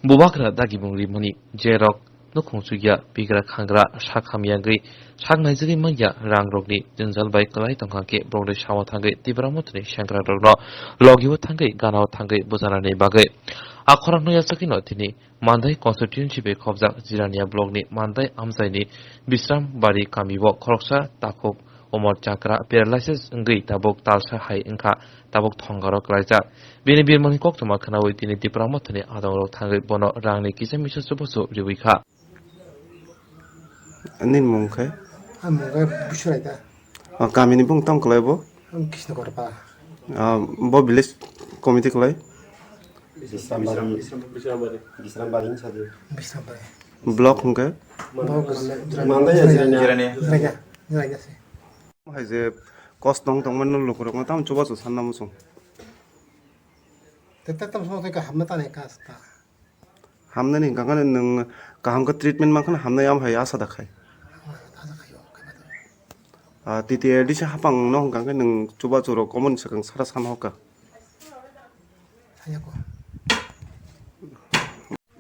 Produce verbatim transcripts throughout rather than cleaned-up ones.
Bubagra dagimung rimani jerok nukhung chukya bigra khangra sak hamya wngwi sak naijagwi manya rang rokni jwngjal bai kwlai tongkha khe borokni samo thangwi Tipra Mothani sengkrak rokno logio thangwi ganao thangwi bujanani bagwi. A khorang no yachakino tini Mandai constituency bai khobjak Jirania block ni Mandai amchaini Bisram Bari kamio khoroksa takhuk Omor Chakra paralysis wngwi tabuk talsa hai wngkha, tabuk thongaro klaijak. Bini birmani koktwma khwnawi tini Tipra Mothani adongrok thangwi bono rangni kisa misa chubachu riwi kha. Nini mung khe? Ang mung khe Busurai da. O, kamini bung tong kwlai bo? Ang Krishnagor pa. Ah, bo village committee kwlai? Bisrambari. Bisrambari. Bisrambari. Block hwnkhe? Block Mandai Jirania. Jirania. Jirania se. Hai je kos tong tongmani lukurokno tamo chubachu sanna muchung. Tete tam sono teka hamna tane kasta. Hamnani hwnkha khe nwng kaham khe treatment mankha hamnai, amo hai asa da khai. Ah, T T A D C hapang no hwnkha khe nwng chubachu rok komon swkang sara san hoka.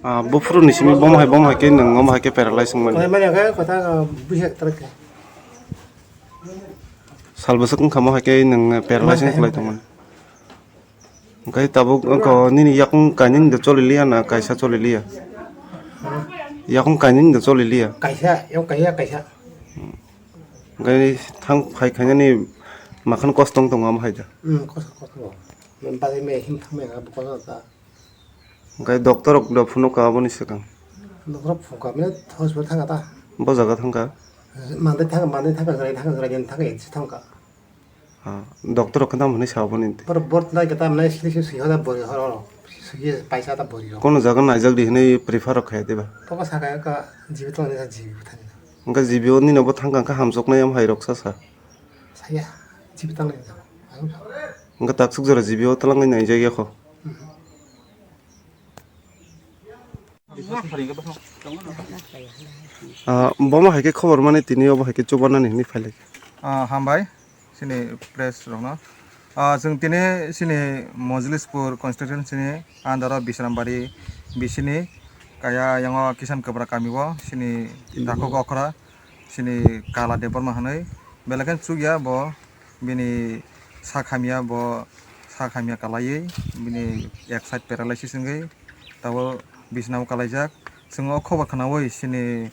Ah, buphuru ni simi bomo hai, bomo hai khe nwng omo hai khe paralyze wngmani. Koi mani khe kotha, ah, buhi ektra khe. Sal bwswk wngkha mo hai khe nwng paralyze wng kwlai tongmani. Hwnkhe tabuk wngkha nini yakung kainwi da choli liya na kaisa choli liya? Yakung kainwi da choli liya? Kaisa, yakung kaisa, kaisa. Hwnkhe thang phai khainani makhan kos tong tongo amo hai da? Hmm, kos, kos tongo. Bagwi me him thang me abo kos ta. Hwnkhe doctor rok da phunukha aboni swkang? Doctor phunukha, mane hospital thangkha ta. Bo jaga thangkha? Mandai thangkha, Mandai thangkha, Grai thangkha, Grai thangkha, thangkha. Ah, doctor rok khe tamo hwnwi sa aboni? Bor, bor nai khe tamo nai sini sini sui hoda bori horo. Sui paisa ta bori rok. Kono jaga naijak di hwnwi prefer rok khe diba? Toko saka ka jibi tong ni jibi thani. Hwnkhe jibi o nini bo thangkha khe hamjoknai am hai rok sa sa. Saya jibi tong ni. Hwnkhe taksuk jora jibi o twlangwi naijak ya kho. Ah, bomo hai khe khobor mani tini obo hai khe chubanani hwnwi phai lai. Ah, hambai, chini press rokno. Ah, chwng tini chini Mojlispur constituency ni under o Bisrambari bisini kaya yango Kisan Kwbra kami o chini takhuk okra chini Kala Debbarma hwnwi belai khe chukya bo. Bini sak hamya bo, sak hamya kalaiwi bini ek side paralysis wngwi tabuk bisnao kalaijak. Chwng o khobor khwnawi chini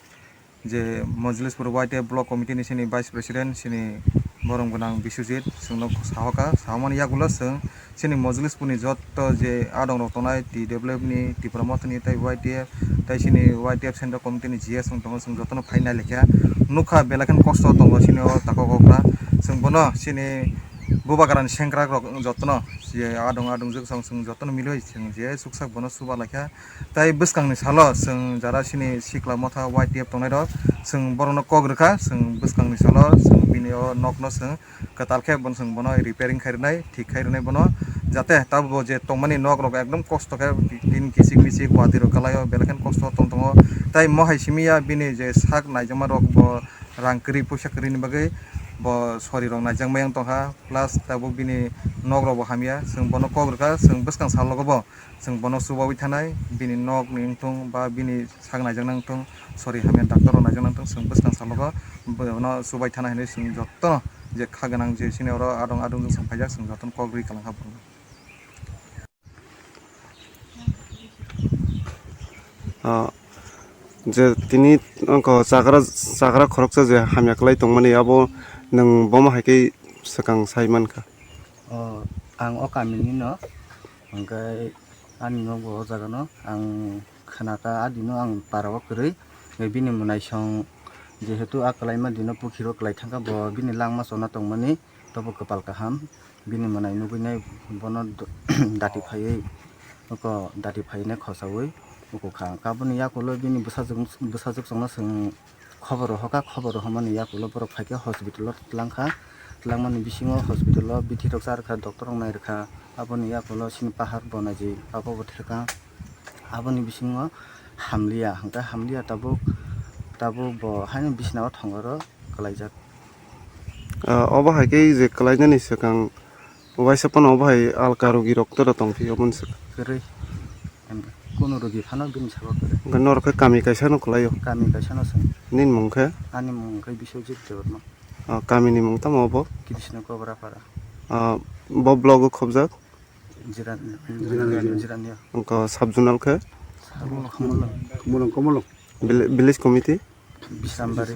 je Mojlispur Y T F block committee ni chini vice president chini borom gwnang Biswajit chwngno sahoka, sahomani yagulo chwng chini Mojlispur ni jotto je adongrok tongnai T W F ni, Tipra Motha ni tei Y T F tei chini Y T F central committee ni G S wng tongo, chwng jotono phai nai lekha nukha belai kheno kosto tongo chini o takhuk okra. Chwng bono chini bubagrani sengkrak rok jotono je adong adongjwk song chwng jotono milwi chwng je suksak bono chuba laikha. Tei bwskangni salo chwng jara chini Sikla Motha Y T F tongnai rok chwng borokno kok rwkha, chwng bwskangni salo chwng bini o nokno chwng kwtal khe bono chwng bono repairing khai rwnai, thik khai rwnai bono, jate tabuk bo je tongmani nok rok ekdom kosto khe tin kichik michik watwi rok kalai o belai kheno kosto tong tongo. Tai mohai simi ya bini je sak naijakma rok bo rang kwrwi puisa kwrwini bagwi bo sori rok naijak maya wng tongkha, plus tabuk bini nok rok bo hamya, chwng bono kok rwkha, chwng bwskang salogo bo chwng bono chubawi thanai, bini nok ni wngthung ba bini sak naijaknai wngthung, sori hamya doctor rok naijaknai wngthung, chwng bwskang salogo bono chubai thana hinwi chwng jotono je kha gwnang je chini oro adong adongjwk chwng phaijak, chwng jotono kok rwi kwlangkha borokno. Ah, je tini wngkha chagra, chagra khoroksa je hamya kwlai tongmani, abo nwng bomo hai khe swkang sai mankha? Oh, ang o kamini no, hwnkhe ani nogo o jaga no ang khwnakha, adino ang para o kwrwi, bini mwnaisong jehetu a kwlaima dino pukhiro kwlai thangkha, bo bini langma chona tongmani tobo kwpal kaham, bini mwnai nugwi nai bono dati phaiwi, oko dati phainai khosaui ukukha. Aboni yakulo bini bwsajwk, bwsajwk chwngno chwng khobor rohorkha, khobor rohormani yakulo borok phaikhe hospital o twlangkha, twlangmani bisingo hospital o bithi rok charwkha, doctor rok nairwkha, aboni yakulo chini pahar bo naidi abo bo therkha, aboni bisingo hamliya, hwnkhe hamliya tabuk, tabuk bo haino bisnao thongoro kwlaijak. Ah, obo hai khe je kwlainani swkang waisa phano obo hai alka rogi rok toro tongphi oboni swkang. Kwrwi. Kuno rogi phano bini sabo kwrwi. Hwnkhe norok khe kami kaisa no kwlaio? Kami kaisa no se. Nini mung khe? Ani mung khe Biswajit Debbarma. Ah, kami ni mung tamo bo? Krishna Kobrapara. Ah, bo block o khobjak? Jiran-, Jiranio. Jiranio. Hwnkhe sub zonal khe? Sub Komolong. Komolong, Komolong. Village committee? Bisrambari.